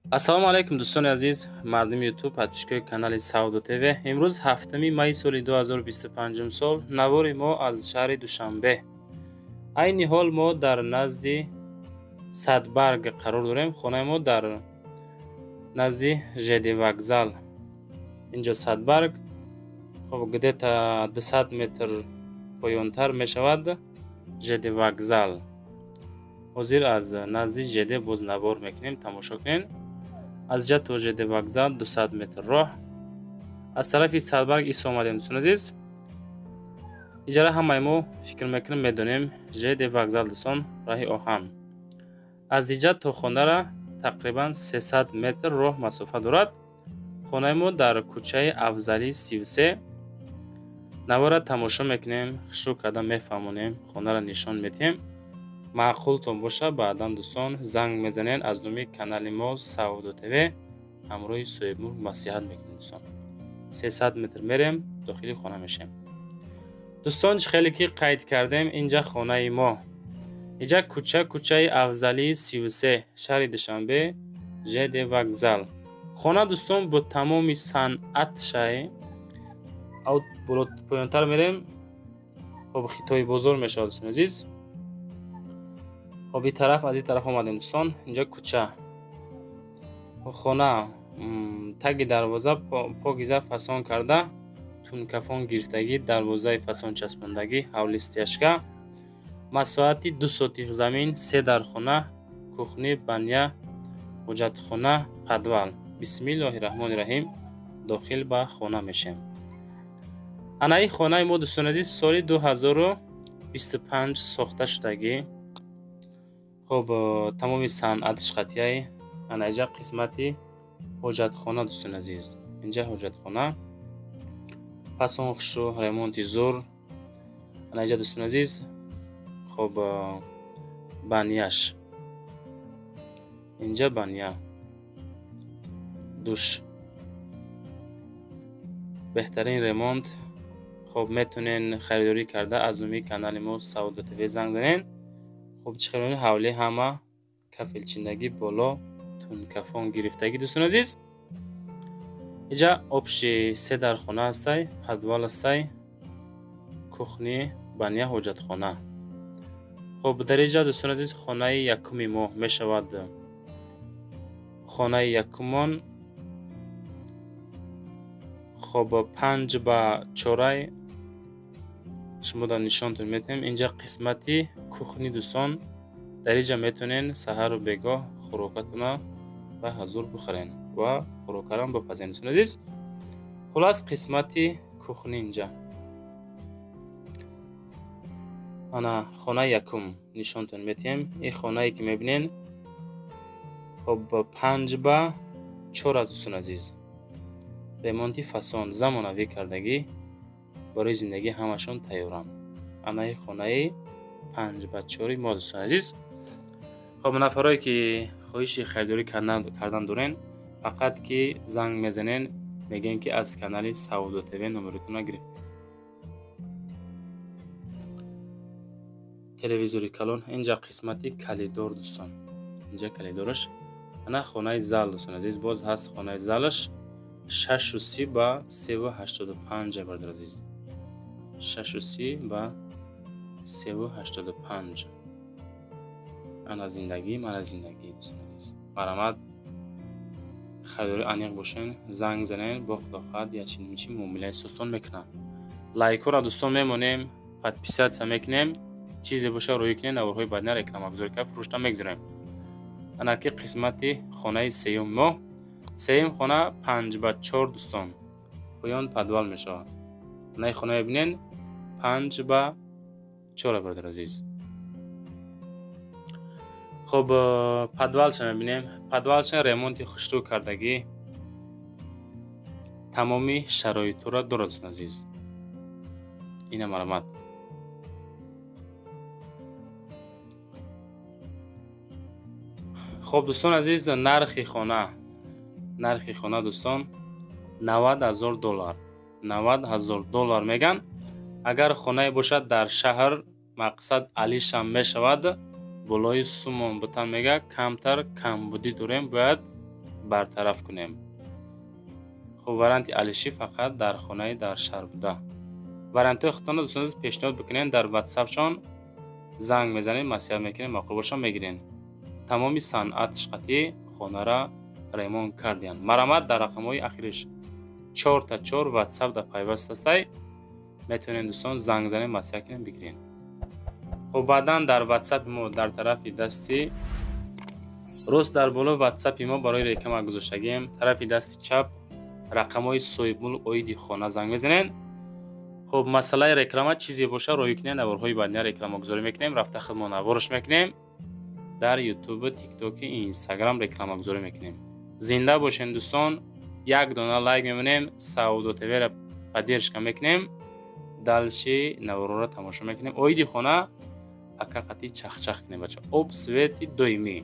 Ассалому алайкум дӯстони азиз, мардуми YouTube, подписчикои канали Савдо ТВ. Имрӯз 7 майи соли 2025 сол навори мо аз шаҳри Душанбе. Айни ҳол мо дар назди Садбарг қарор дорем. Хонаи мо дар назди ЖД вокзал. Инҷо Садбарг, хоб где-то 200 метр поёнтар мешавад ЖД вокзал. Ҳозир аз назди ЖД боз навор мекунем, тамошо кунед. Аз ҷа то ЖД вокзал 200 метр роҳ. Аз тарафи Садбарг ис омадем, дӯстони азиз. Иҷара ҳамаи мо фикр мекунем, медонем ЖД вокзал, дӯстон, раҳи оҳан. Аз иҷа то хонара тақрибан 300 метр роҳ масофа дорад. Хонаи мо дар кӯчаи Афзалӣ 33. Навора тамошо мекунем, хушрӯ карда мефаҳмонем, хонара нишон медиҳем. Маъқултон боша, баъдан дӯстон занг мезанед аз номи канали мо Савдо ТВ, ҳамроҳи соҳибмулк маслиҳат мекунем дӯстон. 300 метр мерем, дохили хона мешем. Дӯстон, чӣ хеле ки қайд кардем, инҷа хонаи мо. Инҷа кӯча, кӯчаи Афзалии 33, шаҳри Душанбе, ЖД вокзал. Хона дӯстон бо тамоми санъатшай. Ав боло поёнтар мерем, хоб Хитои бозор мешавад дӯстони азиз. Хоб ин тараф, аз ин тараф омадем дӯстон, инҷа кӯча. Хона таги дарвоза покиза фасон карда, тункафон гирифтагӣ, дарвозаи фасон часпондагӣ, ҳавли стяжка. Масоҳати 2 сотих замин, 3 дархона, кухни, баня, ҳоҷатхона, подвал. Бисмиллоҳи раҳмони раҳим, дохил ба хона мешем. Ана ин хонаи мо дӯстони азиз соли 2025 сохта шудагӣ. Хоб тамоми санъатш қатъияй. Ана инҷа қисмати ҳоҷатхона дӯстони азиз. Инҷа ҳоҷатхона. Фасон хушрӯ, ремонти зур. Ана инҷа дӯстони азиз, хоб баняш. Инҷа баня. Душ. Беҳтарин ремонт. Хоб метонен харидорӣ карда аз номи канали мо Савдо ТВ занг занен. Хоб чӣ хелони ҳавлӣ ҳама кафелчиндагӣ, боло тункафон гирифтагӣ дӯстони азиз. Инҷа обши 3 дархона ҳастай, подвал ҳастай, кухни, баня, ҳоҷатхона. Хоб дар инҷа дӯстони азиз хонаи якуми мо мешавад. Хонаи якумон хоб 5 ба 4 шумо дар нишонтон метавонем. Инҷа қисмати кухни дӯстон, дар инҷа метавонен саҳару бегоҳ хӯрокатонро ба ҳазур бихӯрен ва хӯрокарам бипазен дӯстони азиз. Хулас қисмати кухни инҷа. Ана хонаи якум нишонтон метиҳем. Ин хонае ки мебинен хоб 5 ба 4 аст дӯстони азиз. Ремонти фасон замонавӣ кардагӣ, барои зиндагӣ ҳамашон тайёранд. Ана ин хонаи 5 ба 4 мо дӯстони азиз. Хоб нафарое ки хоҳиши харидорӣ кардан дорен, фақат ки занг мезанен, мегӯен ки аз канали Савдо ТВ номеротонро гирифтем. Телевизори калон, инҷа қисмати калидор дӯстон. Инҷа калидораш. Ана хонаи зал дӯстони азиз, боз ҳаст хонаи залаш 6,30 ба 3,85 бародари азиз. 6,30 ба 3,85. Ана зиндагӣ, мана зиндагӣ дӯстони азиз. Марҳамат, харидори аниқ бошен, занг занен, бо худохоҳад ячинчи муомилаи состон мекунанд. Лайкҳоро дӯстон мемонем, подписатсия мекунем, чизе боша рӯй кунем, наворҳои баъдина рекламагузорӣ карда фурӯшта мегузорем. Ана ки қисмати хонаи сеюм мо. Сеюм хона 5 ба 4 дӯстон. Поён подвал мешавад. Ана ин хона мебинен 5 ба 4 бародари азиз. Хоб подвалша мебинем. Подвалша ремонти хушрӯ кардагӣ, тамоми шароитҳоро дорад дӯстони азиз. Ина марҳамат. Хоб дӯстони азиз, нархи хона, нархи хона дӯстон 90 000 доллар. 90 000 доллар меган. Агар хонае бошад дар шаҳр, мақсад алишам мешавад, болои сумон бутан мега, камтар камбудӣ дорем, бояд Бартараф кунем. Хуб, варианти алиши фақат дар хонаи дар шаҳр буда. Вариантҳои худтонро, дӯстон азиз, пешниҳод бикунем. Дар ватсапшон занг мезанем, маслиҳат мекунем, маъқул боша, мегирем. Тамоми санъатш қатъи хонара ремонт кардиянд. Марамат, дар рақамҳои ахириш чорта чор ватсап дар пайваст ҳастай. Метавонем, дӯстон, занг занем, маслиҳат кунем, бигирем. Хуб, баъдан дар ватсапи мо дар тарафи дасти рост, дар боло ватсапи мо барои реклама гузоштагием. Тарафи дасти чап рақамҳои соҳибмулк оиди хона занг мезанем. Хуб, масъалаи реклама чизе боша, роҳӣ кунем. Наворҳои баъдина рекламагузорӣ мекунем, рафта худмо наворш мекунем, дар ютубу, тиктоки, инстаграм рекламагузорӣ мекунем. Зинда бошем, дӯстон. Як дона лайк мемонем, Савдо ТВра поддержка мекунем, дальше наворҳоро тамошо мекунем. Оиди хона ака қатъи чахчах кунем, бача. Об, свети доимӣ.